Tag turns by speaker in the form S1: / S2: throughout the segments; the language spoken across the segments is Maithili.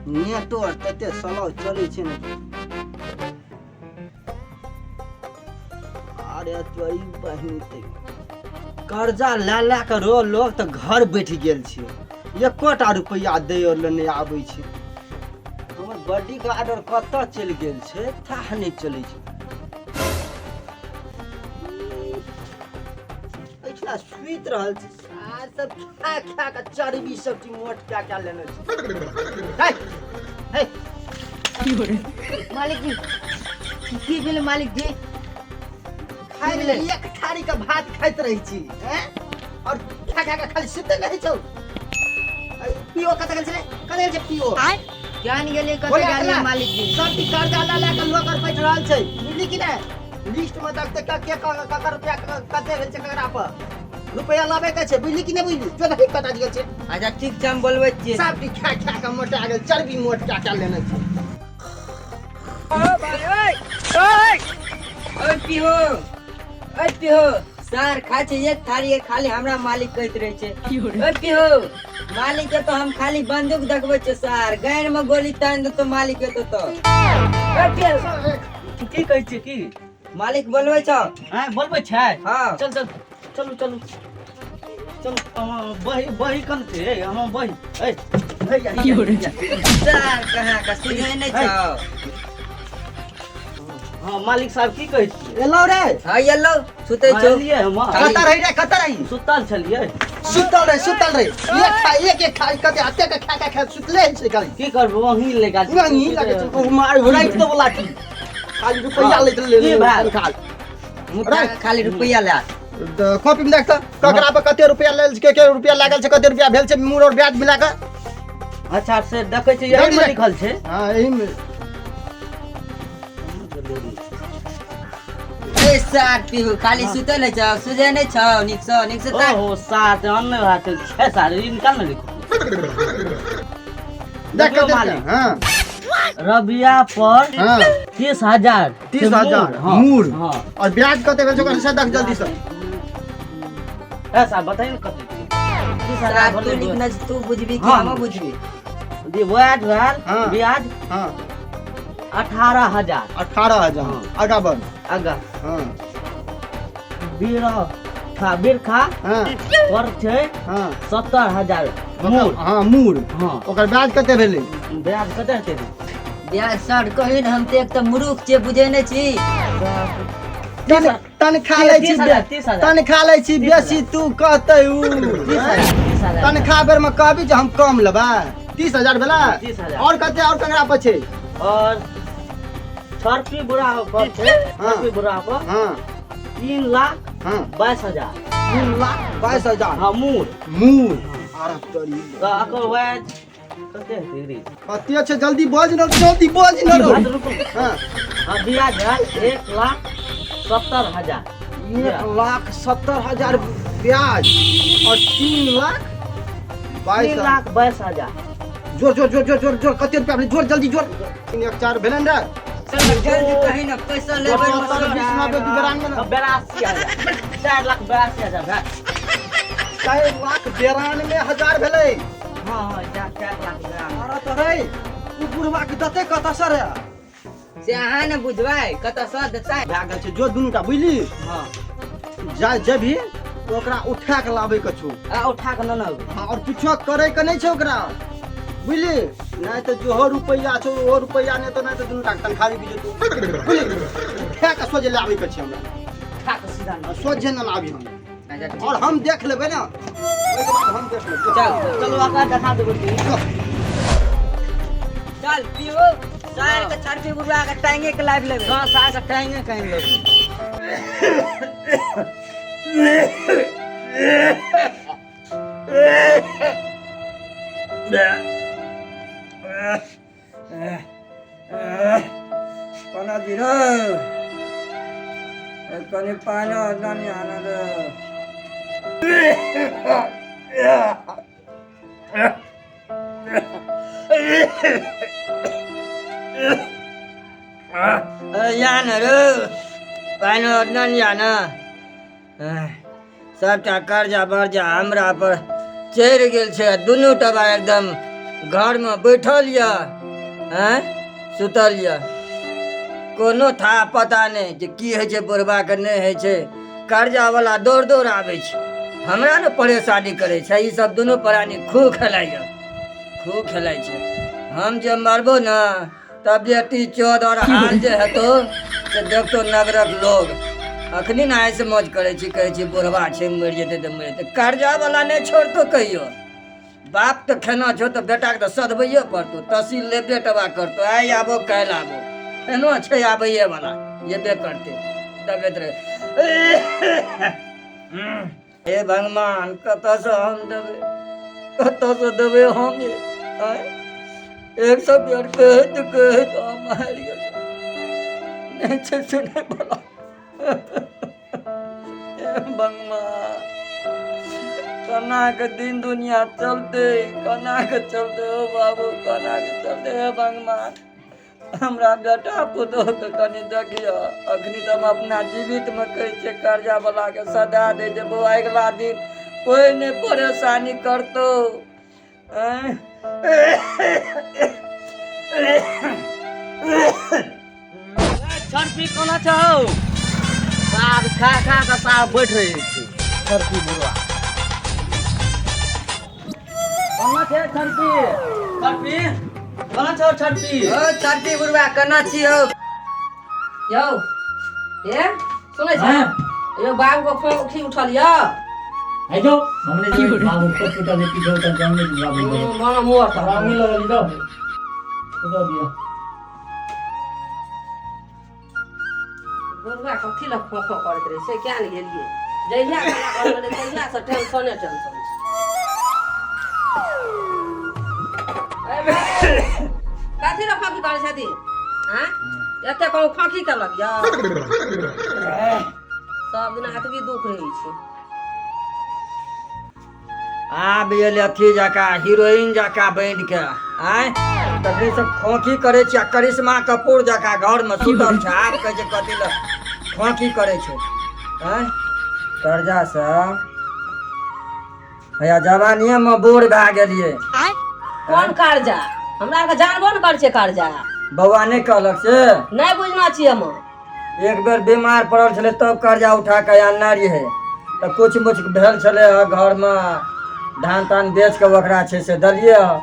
S1: नेटो आर तते सलाव चलै छै ने। अरे तोरी बहिन ते कर्जा लए लए कऽ रो लोग तऽ घर बैठ गेल छै, एकोटा रुपैआ दै लए नहि आबै छै। हमर बॉडी गार्ड आर कतऽ चलि गेल छै, थाह नहि चलै छै। एहिठिना सुति रहल छै सार सब, खा खा कऽ चर्बी सब चीज मोट कए कए लेने छै। हे, हे।
S2: मालिक जी, की भेलै मालिक जी?
S1: खाइ ले एक थारी के भात खाइत रहै छी हैं, और खा खा के खाली सुते रहै छौ। पीओ कतऽ गेल छलै? कतऽ गेल छै पीओ?
S2: जान गेलियै कतऽ
S1: बोले
S2: गेलियै
S1: अकेला।
S2: मालिक जी।
S1: सब की कर्जा लए लए कऽ लोक आर बैठ रहल छै, बुझली कि नहि? लिस्ट में देखते के के ककर रुपया कते भेल छै, ककरा पर रुपया लाबै के छै, बुझली कि नहि बुझली? जो देखी कतऽ गेल छै।
S2: अच्छा ठीक छै, हम बोलबै छियै।
S1: सब की खा खा कऽ मोटा गेल, चर्बी मोट कए कए लेने छै।
S2: ओए पिहो, ओए पिहो, सार खाइ छै एक थारी के खाली, हमरा मालिक कहैत रहै छै। ओए पिहो, मालिक के तो हम खाली बंदूक देखबै छियै सार, गाइन में गोली तानि देतो मालिक के तो। ओए पिहो।
S3: की कहै छियै की?
S2: मालिक बोलबै छौ।
S3: आँय, बोलबै छै?
S2: हाँ।
S3: चल चल, चलू चलू चलू। बही बही कन छै? हम बही ए
S2: सार कहाँ का सुझै नहि छौ।
S3: हाँ मालिक साहब, की कहै छियै?
S1: एलौ रे?
S2: हाँ एलौ, सुतै
S3: हाँ,
S2: छौ।
S3: एलियै हम।
S1: कतऽ रही रे, कतऽ रही?
S3: सुतल छलियै।
S1: सुतल रहे, सुतल रहे। एक खा एक एक खा कते अते के खा खा खा सुतले छै खाली।
S3: की करबो, अहीं ले गाछ।
S1: अहीं लगे छै ओ मार राखि दो लाठी, खाली रुपैया लैत ले।
S3: की भेल?
S1: खा
S2: मुद्दा खाली रुपैया ले।
S1: कॉपी में देख तऽ ककरा पर कते रुपैया लेल छै, के के रुपैया लागल छै, कते रुपैया भेल छै, मूर और ब्याज मिला कऽ।
S3: अच्छा से देखै छियै, एही में लिखल छै।
S1: हाँ, एही में।
S2: ए सार पीहू, खाली सुतल है छौ, सुझै नहि छौ नीक सँ, नीक सँ ताक।
S3: ओहो सात अन्ने भात छै सार, ई निकाल ने लिखो।
S1: देख
S3: देखियौ
S1: कते।
S3: मालिक।
S1: हाँ।
S3: रबिया पर
S1: हाँ
S3: 30,000।
S1: 30,000।
S3: हाँ,
S1: मूर।
S3: हाँ।
S1: और ब्याज कते भेल छै ओकर से देख जल्दी से।
S3: ए साहब, बताइए ने कते 30,000
S2: सार तू
S3: भेलै?
S2: लिखने छी, तू बुझबी कि
S3: हाँ।
S2: हम बुझबी?
S3: जी, ब्याज भेल।
S1: हाँ।
S3: ब्याज
S1: हाँ
S3: 18,000।
S1: 18,000।
S3: हाँ।
S1: आगा बढ़।
S3: आगा।
S1: हाँ।
S3: बिरखा, बिरखा
S1: हाँ
S3: पर छै
S1: हाँ
S3: 70,000 मूर।
S1: हाँ, मूर।
S3: हाँ।
S1: ओकर ब्याज कते भेलै?
S3: ब्याज कते हेतै?
S2: ब्याज सर कही ने, हम तऽ एक तऽ मूर्ख छियै, बुझै नहि छी।
S1: तनखा लै छी।
S3: 30,000, 30,000।
S1: तनखा लै छी बेसी, तू कहतै उ
S3: 30,000, 30,000।
S1: तनखा बेर में कहबी जे हम कम लेबै। 30,000 भेलै।
S3: 30,000।
S1: और कते, और ककरा पर छै?
S3: और छरपी बुढ़ा पर छै।
S1: हाँ।
S3: छरपी बुढ़ा पर
S1: हाँ
S3: 3 लाख
S1: हाँ
S3: 22,000।
S1: 3,22,000।
S3: हाँ, मूर।
S1: मूर आर तोरी।
S3: तऽ एकर ब्याज कते हेतै रे?
S1: कते छै? जल्दी बज न, जल्दी बज न रौ।
S3: हाँ, तऽ रुकू।
S1: हाँ।
S3: हाँ, ब्याज भेल 1,70,000।
S1: 1,70,000 ब्याज और 3 लाख 22
S3: 3 लाख 22,000।
S1: जोर जोर जोर जोर जोर जोर, कते रुपया भेलै? जोर, जल्दी जोर। तीन एक चार भेलै ने रे?
S2: जल्दी कही ने, पैसा लेबै।
S1: 70, 20, 90, 92 ने।
S3: 82,000, 4,82,000 भेल।
S1: 4,92,000 भेलै।
S3: हाँ, 4,92,000।
S1: अरे तो रे, उ बुढ़वा के दते कतऽ से रे?
S2: से अहाँ ने बुझबै कतऽ सँ देतै।
S1: भए गेल छै, जो दुनू टा, बुझली?
S3: हाँ।
S1: जा जेबही तऽ ओकरा उठा के लाबै के छौ।
S3: आ उठा कऽ नेने अबै।
S1: हाँ, और पीछो करे के नहि छै ओकरा, बुझली? नहि तऽ जोहो रुपैआ छौ ओहो रुपैआ नहि तऽ, नहि तऽ दुनू टा के तनखा रुकि जेतौ, बुझली? उठा के सोझे लाबै के छै हमरा।
S3: उठा कऽ सीधा ने।
S1: सोझे ने लाबी हम।
S2: अच्छा, ठीक।
S1: और हम देख लेबै ने, ओहिके बाद हम देख लेबै।
S2: चल।
S3: चलू, ओकरा देखा देबै तू।
S1: चल।
S2: चल पियो, सार के छड़पी बुढ़वा के टांगे के लाबि लेबै।
S3: हाँ, सार के टांगे के आनि लेबै।
S2: कोना जी रे, कनि पानि नानी आना रे। या न रे, पानि नानी आना। सबटा कर्जा बर्जा हमरा पर चढ़ि गेल छै आ दुनू टबा एकदम घरमे बैठल यऽ, आँय सुतल यऽ। कोनो था पता नहि जे की होइ छै बुढ़बाके, नहि होइ छै। कर्जावला दौड़ दौड़ आबै छै, हमरा ने परेशानी करै छै। ई सब दुनू प्राणी खूब खेलाइए, खूब खेलाइ छै। हम जे मरबो ने तब बेटी चोद और हाल जे हेतो से देखतो नगरक लोग। अखनी ने आइसँ मौज करै छी, कहै छी बुढ़बा छै मरि जेतै तऽ मरि जेतै। कर्जावला नहि छोड़तौ कहियो। बाप तऽ खेना छौ तऽ बेटाके तऽ सधबैये पड़तौ, तहसील लेबे टबा करतौ। आइ आबो काल्हि आबो, एनो छै आबैये वाला, एबे करतै। दबैत रहे। हे भगवान, कतऽसँ हम देबै, कतऽसँ देबै हम? आँय, 100 बेर कहैत कहैत हम हारि गेलहुँ। नहि छै सुनैवला। हे भगवान, केना के दिन दुनिया चलतै, केना के चलतै? हो बाबू, केना के चलतै? हे भगवान, हमरा बेटा पुतोहके कनि देखियौ। अखनी तऽ हम अपना जीवितमे कहै छियै कर्जावलाके सदा दै छै। बौआ, अगिला दिन कोइ नहि परेशानी करतौ। आँय?
S3: छड़पी कोना छौ? साग खा खा कऽ साग बैठ रहै छै छड़पी बुढ़वा। कोना छै छड़पी? छड़पी कोना छौ छड़पी?
S2: ओ छड़पी बुढ़वा, केना छी हौ?
S4: यौ, ए सुनै छ यौ, बाबू के फोन उठी उठल यौ।
S3: है जो हमने जो बाबू को टूटा दे पीछे उतर जाऊंगे बाबू को।
S4: मामा मुँह पर
S3: रामी लगल दो उतर दिया।
S4: बुढ़वा कथी लए फों फों करैत रहै छै, किया ने गेलियै? जहिया खाना घर गेलै तहिया से टेंशने टेंशन छै। कथी लए खोंखी करै छथिन? आँय, एते कहूँ खोंखी केलक यौ? सब दिना एतबी दुख रहै छै।
S2: आब एल अथी जकाँ हीरोइन जकाँ बनि के, आँय, तखने सब खोंखी करै छै आ करिश्मा कपूर जकाँ घरमे सुतल छै। आब कहै छै कथी लए खोंखी करै छै? आँय, कर्जासँ हैया जवानिएमे बूढ़ भए गेलियै।
S4: कोन कर्जा? हमरा आरके जानबो ने करै छै कर्जा।
S2: बौआ नहि कहलक से?
S4: नहि बुझना छियै हम।
S2: एक बेर बीमार पड़ल छलै तब कर्जा उठा कऽ आनने रहियै, तऽ किछु मुछ भेल छलै हँ घरमे, धान तान बेच कऽ ओकरा छै से देलियै हँ।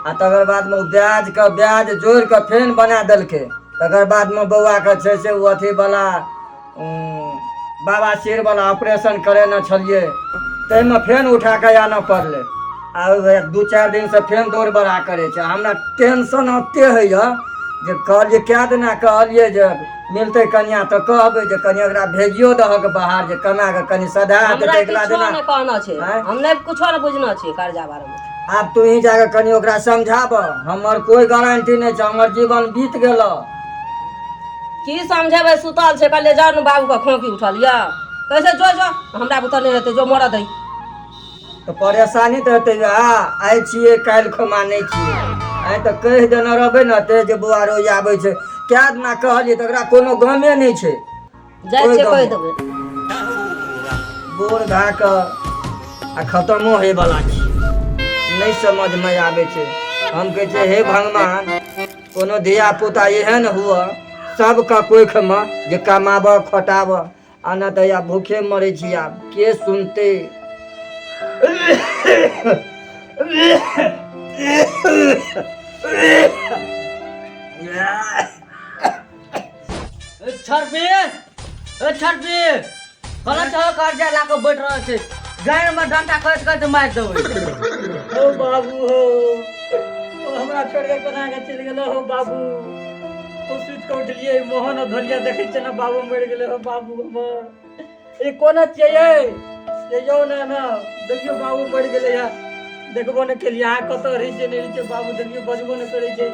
S2: आ तकर बादमे ओ ब्याजके ब्याज जोड़ि कऽ फेर बना देलकै। तकर बादमे बौआके छै से ओ अथीवला बाबा सिरवला ऑपरेशन करेने छलियै, ताहिमे फेर उठा कऽ आनऽ पड़लै। आ 2-4 दिनसँ फेर दौड़ बड़ा करै छै। हमरा टेंशन ओते होइए जे कहलियै, कए दिना कहलियै जे मिलतै कनिया तऽ कहबै जे कनि एकरा भेजियो दहक बाहर जे कमा कऽ कनि सधा
S4: हमरा
S2: देतै अगिला
S4: किछो
S2: दिना।
S4: नहि कहना छै।
S2: आँय?
S4: हम नहि कुछो नहि बुझना छियै कर्जा बारेमे।
S2: आब तू ही जाके कनि ओकरा समझाब, हमर कोइ गारंटी नहि छै, हमर जीवन बीत गेल।
S4: की समझेबै? सुतल छै। कहलियै जाउ ने, बाबूके खोंखी उठल यऽ। कैसे जो जो, हमरा बुते नहि हेतै, जो मरऽ दही।
S2: तऽ परेशानी तऽ हेतै। आ आइ छियै काल्हि खुमा नहि छियै। आइ तऽ कहि देने रहबै ने ते जे बौआ रोज आबै छै। कए दिना कहलियै तऽ ओकरा कोनो गमे नहि छै।
S4: जाइ
S2: कोइ
S4: छियै,
S2: गम
S4: कहि
S2: नहि।
S4: देबै।
S2: बोर भए कऽ आ खतमो होइवला छै। नहि समझमे आबै छै। हम कहै छियै, हे भगवान, कोनो धिया पुता एहन हुअ सबके कोखिमे जे कमाबऽ खटाबऽ, आ नहि तऽ आब भूखे मरै छी। आब के सुनतै?
S3: छरपी, ए छरपी, कोना छौ? कर्जा ला कऽ बैठ रहल छै, गाय में डंटा कहैत कहैत मारि देबै।
S5: हो बाबू हो, ओ हमरा छोड़ के कोना के चलि गेलो? हो बाबू, ओ सुति कऽ उठलियै, मोहन आ धोलिया देखै छियै ने, बाबू मरि गेलै। हो बाबू हमर, ई कोना छियै यै? ये यौ ने ने देखियौ, बाबू मरि गेलै है। देखबो ने केलियै। अहाँ कतऽ रहै छियै, नहि रहै छियै? बाबू देखियौ, बजबो ने करै छै।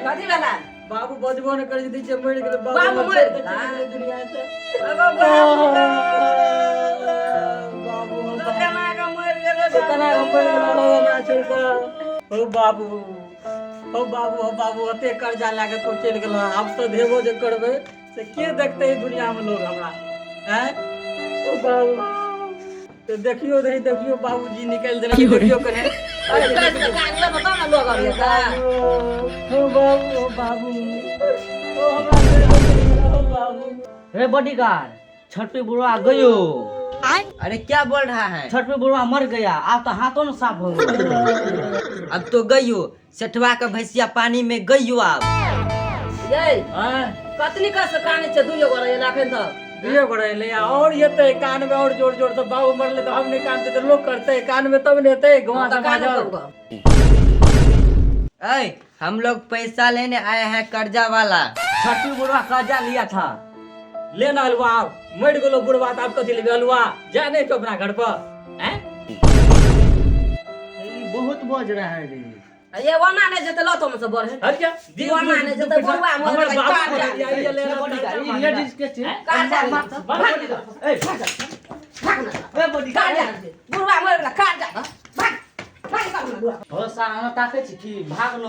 S4: कथी भेलै?
S5: बाबू बजबो ने करै छै, छै मरि गेलै
S4: बाबू
S5: हमर
S4: मरि
S5: छोड़ि कऽ
S4: गेलै?
S5: चलि गेलै दुनिया से।
S4: एगो बाबू
S5: बाबू हो बाबू।
S4: केना कऽ मरि गेलै?
S5: ओ केना कऽ मरि गेलै हो हमरा छोड़ि कऽ? हो बाबू, हो बाबू, हो बाबू, ओते कर्जा लए कऽ तू चलि गेलह। आब सधेबो जे करबै से के देखतै ई दुनियामे लोग हमरा? आँय, ओ बाबू। तो देखियो रही, देखियो बाबूजी निकल देना, देखियो कने।
S4: अरे कैसे कान लेबै तब ने लोग अभी एतै।
S5: ओ बाबू, ओ बाबू, ओ हमरा छोड़ि के चलि गेलो, ओ बाबू।
S3: रे बॉडीगार्ड, छठ पे बुढ़वा गयो।
S2: अरे क्या बोल रहा है?
S3: छठ पे बुढ़वा मर गया, आप तो हाथों में साफ हो गए।
S2: अब तो गयो सेठवा के भैंसिया पानी में गयो अब।
S4: यै
S5: हाँ।
S4: कतनी कस कानै छै दुइयो गोरे एना एखन तक।
S5: दुइयो गोरे एलै आ और एतै कान में और जोर जोर से। बाबू मरले तऽ हम नहि कानते तऽ लोग करतै? कान में तब ने एतै गाँव
S4: तऽ कान
S5: समाज।
S4: कब?
S2: ऐ, हम लोग पैसा लेने आए हैं, कर्जा वाला।
S3: छठ पे बुढ़वा कर्जा लिया था।
S5: ले ना हलवा। आब मरि गेलो बुढ़वा तऽ आब कथी लेबै हलुआ? जा नहि तो अपना घर पर हैं।
S3: ई बहुत बोझ रहा है रे।
S4: ये ओना नहि जेतै लतो में से बढ़े।
S5: हट जा।
S4: दीवाना नहि जेतै, बुढ़वा मर
S5: हमर
S4: गेलै,
S5: बाबू
S4: काट
S5: मरल,
S4: जा।
S5: ये ले ना।
S3: बॉडीगार्ड, ई लेडीज के छै।
S4: काट जा।
S3: ए ए बॉडीगार्ड।
S4: काट जा, बुढ़वा मर गेलै, काट जा, भाग भाग भाग ना बुढ़वा।
S3: हो सा हम ताके छी कि भाग न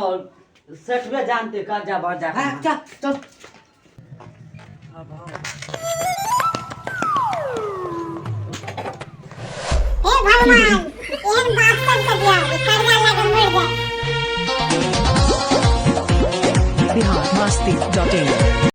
S3: सेठवे जानते कर्जा भर जा।
S2: हाँ, चल चल।
S6: हे भगवान, एहन बात सबके दिया कि कर्जा लए के मरि जाए।
S7: biharmasti.in.